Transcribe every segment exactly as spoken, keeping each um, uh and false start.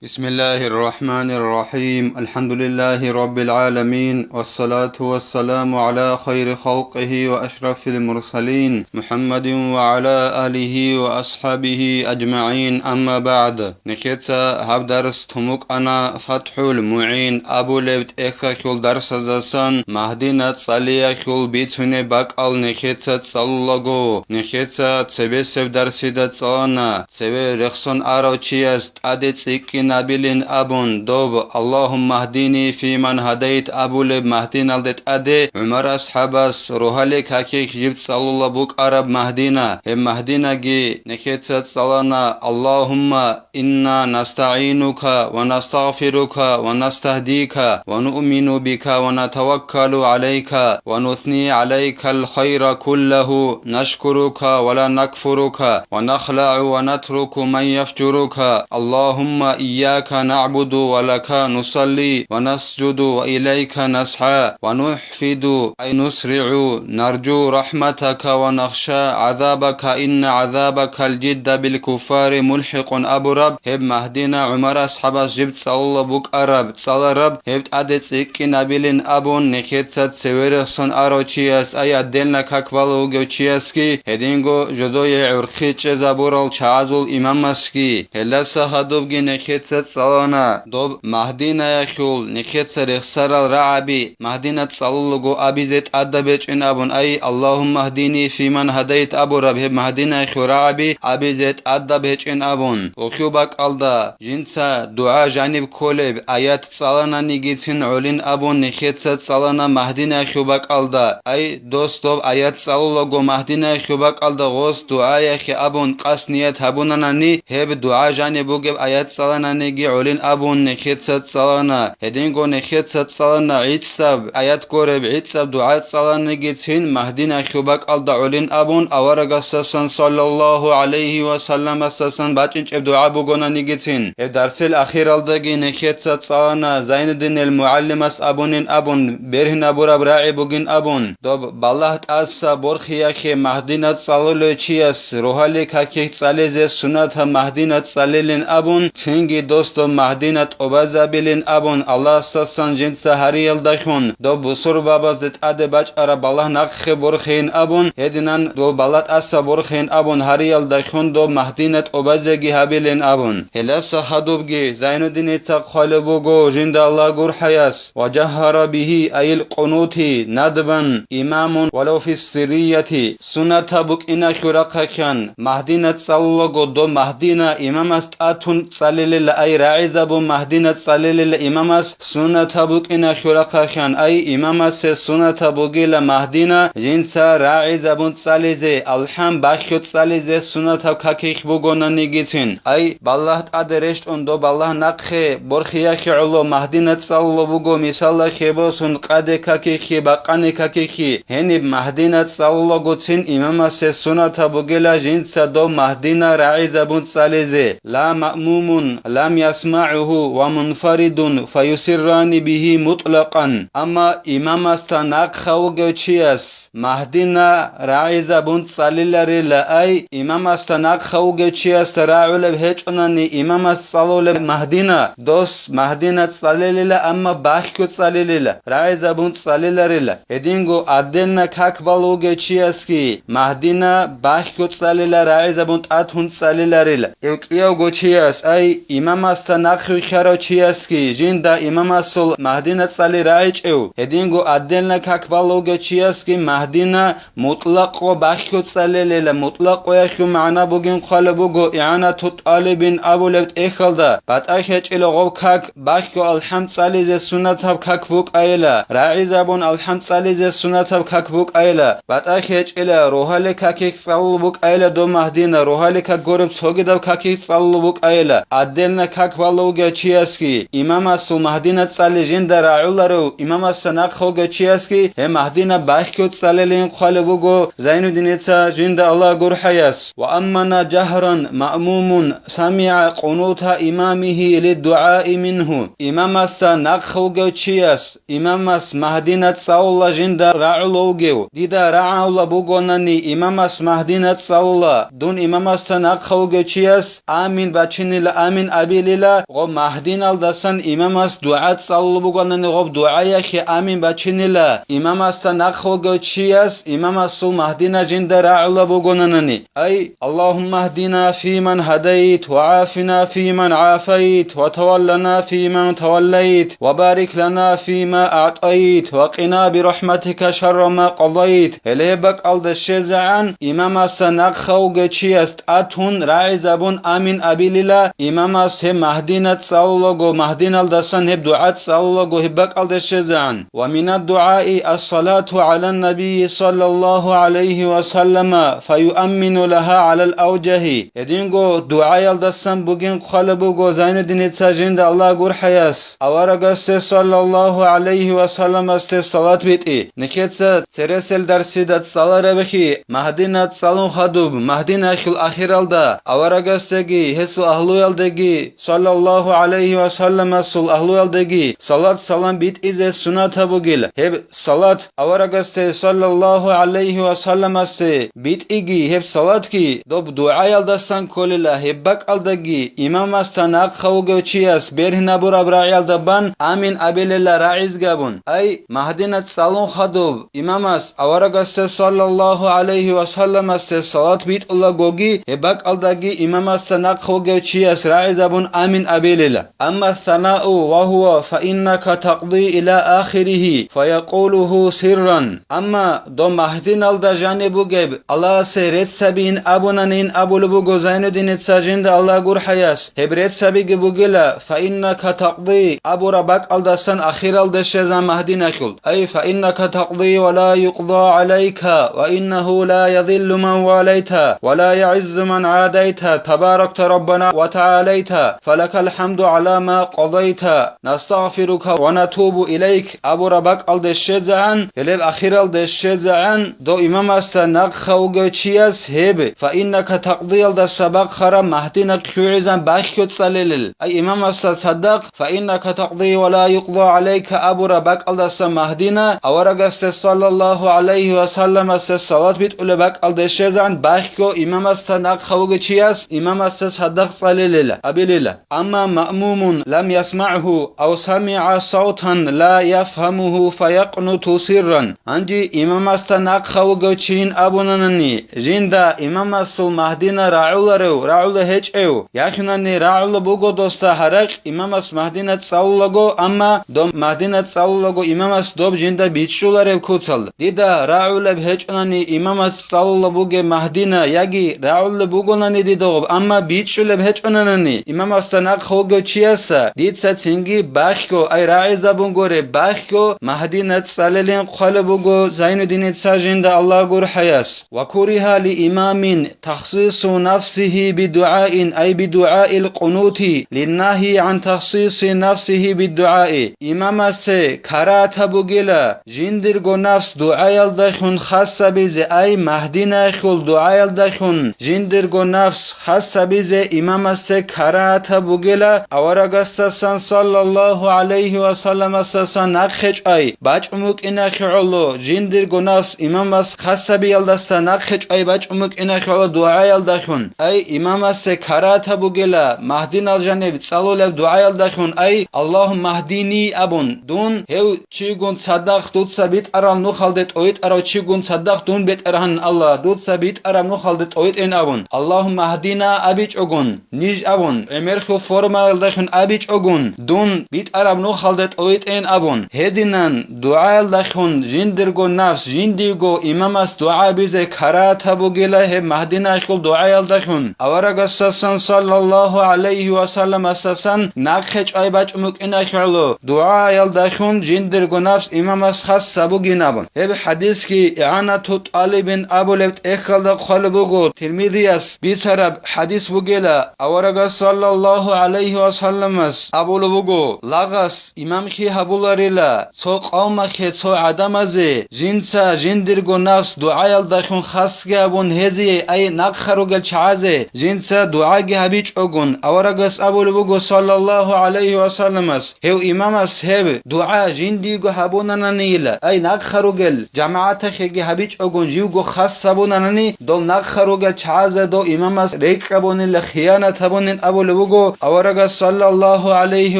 بسم الله الرحمن الرحيم. الحمد لله رب العالمين، والصلاة والسلام على خير خلقه وأشرف المرسلين محمد وعلى آله وأصحابه أجمعين. أما بعد. Нехеца гьаб дарс тумукъана ФатхӀул МугӀин абулеб тӀехьалъул дарсаздасан Магьдина цӀалиялъул бицунеб бакӀал нехеца цӀалулаго. Нехеца цебесеб дарсида цӀалана, цеве рехсон арав чияс тӀаде цӀикӀкӀинабилин абун, доб «Аллагьумма гьдини фиман гьадайт» абулеб Магьдиналде тӀаде ГӀумар асхӀабас рогьалил какихь жиб цӀалула букӀараб Магьдина. Гьеб Магьдинаги нехеца цӀалана: «Аллагьумма инна настагӀинука ва настагъфирука ва настагьдика ва нуъмину бика ва натаваккалу гӀалайка ва нусни гӀалайкал хайра куллагьу, нашкурука ва ла накфурука ва нахлагӀу ва натруку ман яфжурука. Аллагьумма ийяка нагӀбуду ва лака нусалли ва насжуду ва илайка насгӀа ва нухӀфиду, ай нусригӀу, наржу рахӀматака ва нахша гӀазабака, инна гӀазабакал жидда бил куффари мулхӀикъун» абураб гьеб Магьдина ГӀумар асхӀабас жиб цӀалула букӀараб, цӀалараб, гьеб тӀаде цӀикӀкӀинабилин абун нехеца цеве рехсон арав чияс, ай отдельно как балев вугев чиясги, гьединго жодое гӀурхъи чӀезабурал чагӀазул имамасги, гьелдаса гьадубги нехеца цӀалана, доб Магьдинаялъул нехеца рехсарал рагӀаби Магьдина цӀалулаго абизе тӀадаб гьечӀин абун, ай «Аллагьумма гьдини фиман гьадайт» абураб гьеб Магьдинаялъул рагӀаби абизе тӀадаб гьечӀин абун. Гьелъул бакӀалда жинца дугӀа жаниб кколеб аят цӀалананигицин гӀолин абун нехеца цӀалана Магьдинаялъул бакӀалда, ай дос доб аят цӀалулаго Магьдинаялъул бакӀалда гъос дугӀаялъе абун къасд ният гьабунанани, гьеб дугӀа жаниб бугеб аят цӀалананиги гӀолин абун нехеца цӀалана. Гьединго нехеца цӀалана гӀицӀаб аят гуреб, гӀицӀаб дугӀа цӀаланигицин Магьдинаялъул бакӀалда гӀолин абун аварагасдасан, саллаллагьу гӀалайгьи ва салламасдасан бачӀинчӀеб дугӀа бугонанигицин. Гьеб дарсил ахиралдаги нехеца цӀалана Зайнуддинил мугӀалимас абунин абун бергьинабураб рагӀи бугин абун, доб балагь тӀаса борхиялъе Магьдина цӀалулев чияс рогьалил какихь цӀализе сунатаб Магьдина цӀалилин абун, цинги дос доб Магьдина тӀубазабилин абун, Аллагьасдасан жинца гьариялдалъун доб бусурбабазде тӀаде бачӀараб балагь нахъе борхейин абун, гьединан доб балагь тӀаса борхейин абун, гьариялдалъун доб Магьдина тӀубазеги гьабилин абун. Гьелдаса гьадубги Зайнуддиница хъвалеб буго жинда Аллагь гурхӀаяс: «Ва жагьара бигьи», ай къунути, надбан, имамун валав фиссиррияти, сунатаб букӀиналъул рахъалъан, Магьдина цӀалулаго доб Магьдина имамас тӀатун цӀалилила, ай рагӀизабун Магьдина цӀалилила имамас сунатаб букӀиналъул рахъалъан, ай имамасе сунатаб бугила Магьдина жинца рагӀизабун цӀализе, алхӀам бахъго цӀализе сунатаб какихь бугонанигицин. Ай балагь тӀаде рещтӀун доб балагь нахъе борхиялъе гӀоло Магьдина цӀалулеб буго, мисалалъе босун, къаде какихьи, бакъани какихьи. Гьениб Магьдина цӀалулагоцин имамасе сунатаб бугила жинца доб Магьдина рагӀизабун цӀализе, ла маъмумун лам ясмагӀугьу ва мунфаридун фаюсиррани бигьи мутӀлакъан. Амма имамасда нахъа вугев чияс Магьдина рагӀизабун цӀалиларила, ай имамасда нахъа вугев чиясда рагӀулеб гьечӀонани имамас цӀалулеб Магьдина, дос Магьдина цӀалилила, амма бахьго цӀалилила, рагӀизабун цӀалиларила. Гьединго отдельно как балев вугев чиясги Магьдина бахьго цӀалила, рагӀизабун тӀатун цӀалиларила. Гьев кӀиявго чияс, ай имамасда нахъ вихьарав чиясги жинда имамасул Магьдина цӀали рагӀичӀев, гьединго отдельно как балев вугев чиясги Магьдина мутӀлакъго бахьго цӀалилила, мутӀлакъгоялъул магӀна бугин хъвалеб буго, ИгӀанату тӀалибин абулеб тӀехьалда, батӀа гьечӀила гъоб как, бахьго алхӀам цӀализе сунатаб как букӀайила, рагӀизабун алхӀам цӀализе сунатаб как букӀайила, батӀа гьечӀила, рогьалил какихь цӀалулеб букӀайила доб Магьдина, рогьалил как гуреб цогидаб какихь цӀалулеб букӀайила, отдельно как балев вугев чиясги, имамасул Магьдина цӀали жинда рагӀуларев, имамасда нахъа вугев чиясги гьеб Магьдина бахьго цӀалилин хъвалеб буго Зайнуддиница жинда Аллагь гурхӀаяс. Ва аммана жагьран маъмумун самигӀа къунута имамигьи лиддугӀаи мингьу. Имамасда нахъа вугев чияс, имамас Магьдина цӀалула жинда рагӀулев вугев, дида рагӀулеб бугонани имамас Магьдина цӀалула, дун имамасда нахъа вугев чияс амин бачинила, амин аби абилила, гъоб магьдиналдасан имамас дугӀа цӀалулеб бугонани, гъоб дугӀаялъе амин бачинила, имамасда нахъ вугев чияс имамасул магьдина жинда рагӀулеб бугонанани. Ай, اللهم اهدنا فيمن هديت، وعافنا فيمن عافيت، وتولنا فيمن توليت، وبارك لنا فيما أعطيت، وقنا برحمتك شر ما قضيت. Гьеле гьеб бакӀалда щвезегӀан имамасда нахъа вугев чияс тӀатун рагӀизабун амин абилила, имамас гьеб магьдина цӀалулаго, магьдиналдасан гьеб дугӀа цӀалулаго гьеб бакӀалда щвезегӀан. ومن الدعاء الصلاة على النبي صلى الله عليه وسلم فيؤمن لها على الأوجه. Гьединго дугӀаялдасан бугин хъвалеб буго Зайнуддиница жинда Аллагь гурхӀаяс, аварагасде саллаллагьу гӀалайгьи ва салламасде салат битӀи. Нихьеца цересел дарсида цӀаларабихьи, Магьдина цӀалун хадуб, Магьдинаялъул ахиралда, аварагасдеги гьесул агьлуялдеги, саллаллагьу гӀалайгьи ва салламасул агьлуялдеги салат-салам битӀизе суннатаб бугила. Гьеб салат аварагасде саллаллагьу гӀалайгьи ва салламасде битӀиги, гьеб салатги доб дугӀаялдасан кколела, гьеб бакӀалдаги имамасда нахъа вугев чияс бергьинабураб рагӀиялда бан амин абилела рагӀизги абун. Ай, Магьдина цӀалун хадуб, имамас аварагасде саллаллагьу гӀалайгьи ва салламасде салат битӀулагоги, гьеб бакӀалдаги имамасда нахъа вугев чияс рагӀизабун амин абилела. أما الثناء وهو فإنك تقضي إلى آخره فيقوله سرا. Амма доб Магьдиналда жаниб бугеб Аллагьасе рецц гьабиин абунанин абулеб буго Зайнуддиница жинда Аллагь гурхӀаяс, гьеб рецц гьабиги бугила, فإنك تقضي абураб бакӀалдасан ахиралде щвезан Магьдиналъул. أي فإنك تقضي ولا يقضى عليك، وإنه لا يذل من واليت، ولا يعز من عاديت، تباركت ربنا وتعاليت، فلك الحمد على ما قضيت، نستغفرك ونتوب إليك абураб бакӀалде щвезегӀан, гьелеб ахиралде щвезегӀан, дов имамасда нахъа вугев чияс гьеб, فإنك تقضيялдаса бахъараб Магьдина лъугӀизан бахьго цӀалелел. Ай имамасда цадахъ, فإنك تقضي ولا يقضى عليك абураб бакӀалдаса Магьдина, аварагасде саллаллагьу гӀалайгьи ва салламасде салат битӀулеб бакӀалде щвезегӀан бахьго имамасда нахъа вугев чияс имамасда цадахъ цӀалелела, абилела. أما مأموم لم يسمعه أو سمع صوتا لا يفهمه فيقنت سرا. Гьанже имамасда нахъа вугев чийин абунанани, жинда имамасул Магьдина рагӀуларев, рагӀулев гьечӀев, яхинани рагӀулеб буго досда гьаракь имамас Магьдина цӀалулаго, амма доб Магьдина цӀалулаго имамас доб жинда бичӀчӀулареб куцалда. Дида рагӀулеб гьечӀонани имамас цӀалулеб бугеб Магьдина, яги рагӀулеб бугонани дида гъоб, амма бичӀчӀулеб гьечӀонанани имамасда нахъа вугев чиясда, дица цинги бахьго, ай рагӀизабунгоре, бахьго Магьдина цӀалелин хъвалеб буго Зайнуддиница жинда Аллагь гурхӀаяс. وكره لإمام تخصيص نفسه بدعاء، أي بدعاء القنوت، للنهي عن تخصيص نفسه بالدعاء. Имамасе карагьатаб бугела жиндирго нафс дугӀаялдалъун хас гьабизе, ай Магьдинаялъул дугӀаялдалъун жиндирго нафс хас гьабизе имамасе карагьатаб бугела, аварагасдасан саллаллагьу гӀалайгьи ва салламасдасан нахъе чӀвай бачӀун букӀиналъе гӀоло, жиндирго нафс имамас хас гьабиялдаса нахъе чӀвай бачӀун букӀиналъе гӀоло дугӀаялдалъун, ай имамасе карагьатаб бугела, Магьдинал жаниб цӀалулеб дугӀаялдалъун, ай, اللهم اهدني абун, дун гьев чигун цадахъ дуца битӀараб нухалде тӀовитӀарав чигун цадахъ дун, БетӀергьан Аллагь, дуца битӀараб нухалде тӀовитӀин абун, اللهم اهدنا абичӀогун, ниж абун, гӀемерлъул формаялдалъун абичӀогун, дун битӀараб нухалде тӀовитӀин абун. Гьединан дугӀаялдалъун жиндирго нафс жиндиего имамас дугӀа бизе карагьатаб бугела гьеб Магьдинаялъул дугӀаялдалъун. Аварагасдасан саллаллагьу гӀалайгьи ва салламасдасан нахъе чӀвай бачӀун букӀиналъе гӀоло, дугӀаялдалъун жиндирго нафс имамас хас гьабугин абун. Гьеб хӀадисги ИгӀанату тӀалибин абулеб тӀехьалда хъвалеб буго, Тирмизияс бицараб хӀадис бугела, аварагас саллаллагьу гӀалайгьи ва салламас абулеб буго, лагъас имамлъи гьабуларила цо къавмалъе, цо гӀадамазе, жинца жиндирго нафс дугӀаялдалъун хасги гьабун гьезие, ай нахъа ругел чагӀазе, жинца дугӀаги гьабичӀогун, аварагас абулеб буго, саллаллагьу гӀалайгьи ва салламас, гьев имамас гьеб дугӀа жиндиего гьабунананийила, ай нахъа ругел жамагӀаталъеги гьабичӀогун, живго хас гьабунанани, дол нахъа ругел чагӀазе дов имамас рекӀкӀ абунила, хиянат гьабунин абулеб буго, аварагас саллаллагьу гӀалайгьи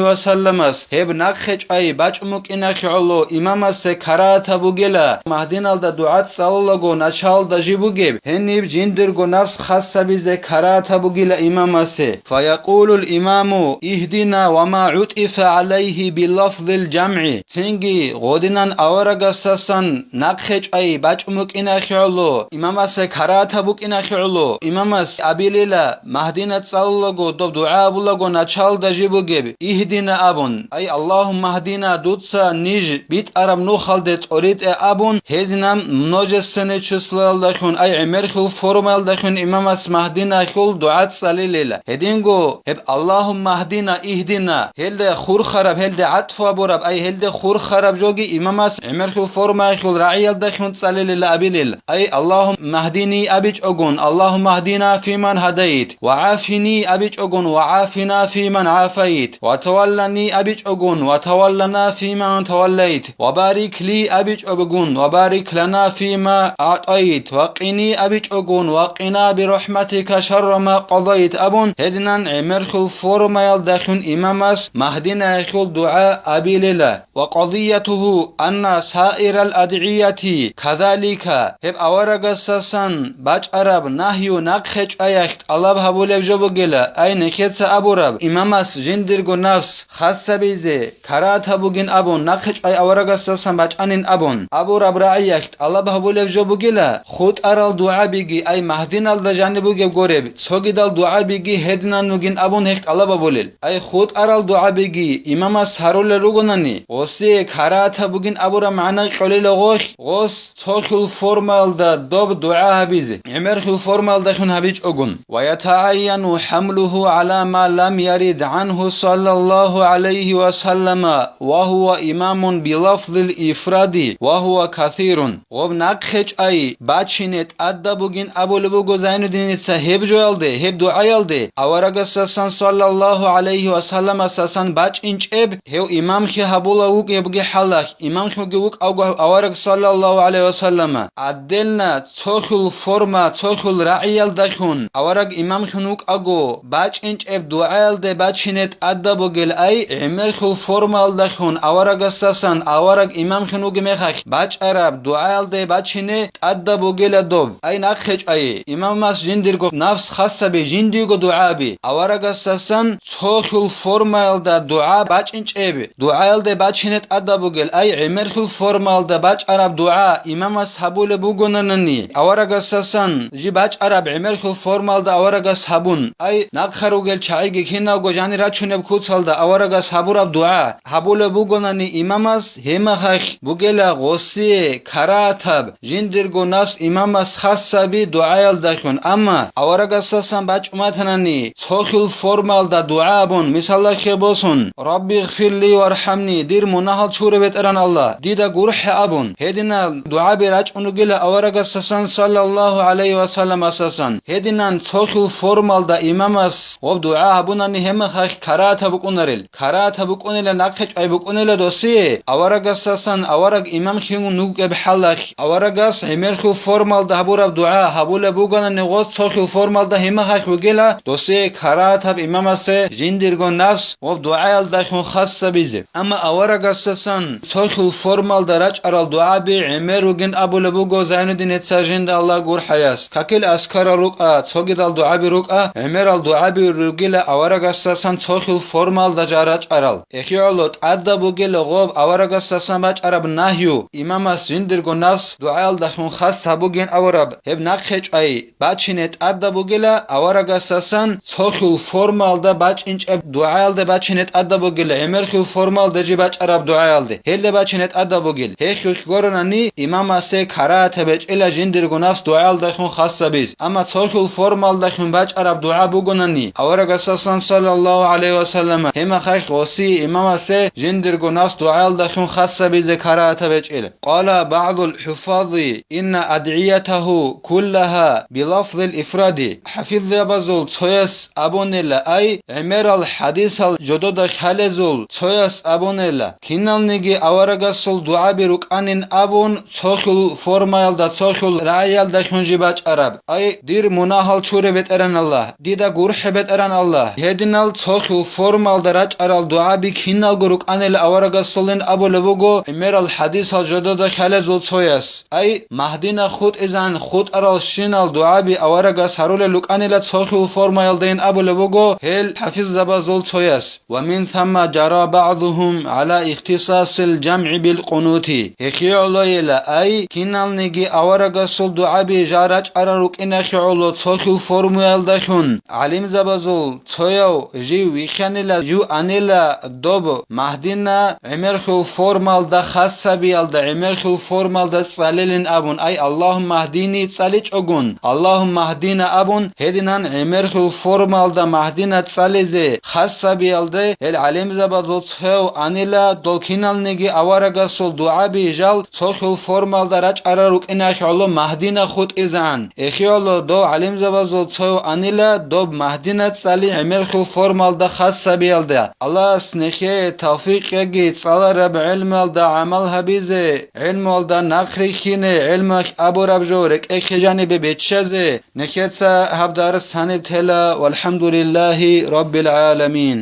ва салламас гьеб нахъе чӀвай бачӀун букӀиналъе гӀоло имамасе карагьатаб бугила, Магьдиналда дугӀа цӀалулаго началда жиб бугеб, гьениб жиндирго нафс хас гьабизе карагьатаб бугила имамасе. Фаякъулул имаму: «Игьдина ва ма гӀутӀифа гӀалайгьи билафзил жамгӀи». Цинги гъодинан аварагасасан нахъе чӀвай бачӀун букӀиналъе гӀоло, имамасе карагьатаб букӀиналъе гӀоло, имамас абилила, Магьдина цӀалулаго, доб дугӀа абулаго началда жиб бугеб, «Игьдина» абун, ай, «Аллагьумма гьдина», дуца ниж битӀараб нухалде тӀоритӀе абун, гьединан множественное числоялдалъун, ай, гӀемерхьул формаялдалъун имамас Магьдиналъул дугӀа цӀалилила. Гьединго гьеб «Аллагьумма гьдина, игьдина», гьелда хурхараб, гьелда гӀатӀфу абураб, ай, гьелда хурхараб жоги имамас гӀемерхьул формаялъул рагӀиялдалъун цӀалилила абилил, ай, «Аллагьумма гьдини» абичӀогун, «Аллагьумма гьдина фиман гьадайт», «Ва гӀафини» абичӀогун, «Ва гӀафина фиман гӀафайт», «Ва таваллани» абичӀогун, «Ва таваллана фиман таваллайт», «Ва барик ли» абичӀогун, «Ва барик лана фима аътайт», «Ва къини» абичӀогун, «Ва къина бирахӀматика шарра ма къадайт» абун, гьединан гӀемерхьул формаялдалъун имамас Магьдинаялъул дугӀа абилила. «Ва къадиятугьу анна саирал адгӀияти казалика», гьеб аварагасасан бачӀараб нагью нахъе чӀваялъ тӀалаб гьабулеб жо бугила, ай, нехеца абураб, имамас жиндирго нафс хас гьабизе карагьатаб бугин абун, нахъе чӀвай аварагасасан бачӀанин абун абураб рагӀиялъ тӀалаб гьабулеб жо бугила, хутӀарал дугӀабиги, ай, Магьдиналда жаниб бугеб гореб, цогидал дугӀабиги гьединан вугин абун гьелъ тӀалаб гьабулел. Ай, хутӀарал дугӀабиги имамас гьарулел ругонани, гъосие карагьатаб бугин абураб магӀна кьолила гъолъ, гъос цохьул формаялда доб дугӀа гьабизе, гӀемерхьул формаялдалъун гьабичӀогун. «Ва ятагӀайяну хӀамлугьу гӀала ма лам ярид гӀангьу саллаллагьу гӀалайгьи ва саллама ва гьува имамун билафзил ифради ва гьува касирун». Гъоб нахъе чӀвай бачине тӀадаб бугин абулеб буго Зайнуддиница гьеб жоялде, гьеб дугӀаялде, аварагасасан саллаллагьу гӀалайгьи ва салламасасан бачӀинчӀеб, гьев имамлъи гьабула вукӀебги хӀалалъ, имамлъуги вукӀавго авараг саллаллагьу гӀалайгьи ва саллама, отдельно цохьул форма, цохьул рагӀиялдалъун авараг имамлъун вукӀаго, бачӀинчӀеб дугӀаялде бачине тӀадаб бугел, ай, гӀемерхьул формаялдалъун аварагасасан авараг имамлъун вугеб мехалъ бачӀараб дугӀаялде бачине тӀадаб бугела доб. Ай, нахъе чӀвай, имамас жиндирго нафс хас гьаби, жиндиего дугӀаби, аварагасасан цохьул формаялда дугӀа бачӀинчӀеб, дугӀаялде бачине тӀадаб бугел, ай, гӀемерхьул формаялда бачӀараб дугӀа имамас гьабулеб бугонанани, аварагасасан жиб бачӀараб гӀемерхьул формаялда аварагас гьабун, ай, нахъа ругел чагӀиги киналго жанир рачунеб куцалда аварагас гьабураб дугӀа гьабулеб бугонани имамас, гьеб мехалъ бугела гъосие карагьатаб, жиндирго нафс имамас хас гьаби дугӀаялдалъун, амма аварагасасан бачӀун батанани, цохьул формаялда дугӀа абун, мисалалъе босун: «Рабби гъфирли вархӀамни», дир мунагьал чуре, БетӀергьан Аллагь, дида гурхӀе абун, гьединал дугӀаби рачӀун ругела аварагасасан саллаллагьу гӀалайгьи ва салламасасан, гьединан цохьул формаялда имамас гъоб дугӀа гьабунани гьеб мехалъ карагьатаб букӀунарел. Карагьатаб букӀунила, нахъе чӀвай букӀунила досие, аварагасасан авараг имамлъун вукӀеб хӀалалъ, аварагас гӀемерхьул формаялда гьабураб дугӀа гьабулеб бугонани гъос цохьул формаялда, гьеб мехалъ бугела досие карагьатаб имамасе жиндирго нафс гъоб дугӀаялдалъун хас гьабизе. Амма аварагасасан цохьул формаялда рачӀарал дугӀаби гӀемер ругин абулеб буго Зайнуддиница, жинда Аллагь гурхӀаяс. Какил азкарал рукӀа, цогидал дугӀаби рукӀа, гӀемерал дугӀаби ругила аварагасасан цохьул формаялда жа рачӀарал. ЭхигӀоло тӀадаб бугела гъоб аварагасасан бачӀараб нагью, имамас жиндирго нафс дугӀаялдалъун хас гьабугин абураб гьеб нахъе чӀвай бачине тӀадаб бугела аварагасасан цохьул формаялда бачӀинчӀеб дугӀаялде бачине тӀадаб бугела, гӀемерхьул формаялда жиб бачӀараб дугӀаялде, гьелда бачине тӀадаб бугел. Гьелъулъ гуронани, имамасе карагьатаб гьечӀела жиндирго нафс дугӀаялдалъун хас гьабиз. Амма цохьул формаялдалъун бачӀараб дугӀа бугонани, аварагасасан саллаллагьу гӀалайгьи ва саллама, гьеб мехалъ гъосие имамасе жиндирго нафс дугӀаялдалъун хас гьабизе карагьатаб гьечӀел. Къала багӀдул хӀуффази: «Инна адгӀиятагьу куллагьа билафзил ифради». ХӀафиззабазул цояс абунела, ай, гӀемерал хӀадисал жодода хьалезул цояс абунела, киналниги аварагасул дугӀаби рукӀанин абун, цохьул формаялда, цохьул рагӀиялдалъун жиб бачӀараб. Ай, дир мунагьал чуре, БетӀергьан Аллагь, дида гурхӀе, БетӀергьан Аллагь. Гьединал цохил формалда рачӀарал дугӀаби киналго рукӀанила аварагасулин абулеб буго гӀемерал хӀадисал жодада хьалезул цояс. Ай, Магьдина хутӀизегӀан хутӀарал щинал дугӀаби аварагас гьарулел рукӀанила цохил формаялдайин абулеб буго гьел хӀафиззабазул цояс. ومن ثم جرى بعضهم على اختصاص الجمع بالقنوت. Гьехие гӀолойила, ай, киналниги аварагасул дугӀаби жал рачӀарал рукӀинахи гӀоло цохил формуялдалъун, гӀалимзабазул цояв жив вихьанила, жив анила доб Магьдина гӀемерхьул формалда хасабиялда, гӀемерхьул формалда цӀалилин абун, ай, Аллагьумма гьдини цӀаличӀогун, Аллагьумма гьдина абун, гьединан гӀемерхьул формалда Магьдина цӀализе хасабиялде гьел гӀалимзабазул цояв анила, дол киналниги аварагасул дугӀаби жал цохил формалда рачӀарал рукӀинахи гӀоло Магьдина хутӀизегӀан. Эхиялъ дов гӀалимзабазул цояв анила доб Магьдина цӀали гӀемерхьул формалда хасабиялда. Аллагьас нехее тавфикъ яги цӀалараб гӀелмалда гӀамал гьабизе, гӀелмалда нахърихьине, гӀелмалъ абураб жо рекӀехъе жанибе биччазе. Нехеца гьаб дарс гьаниб тела. ВалхӀамдулиллагьи раббил гӀаламин.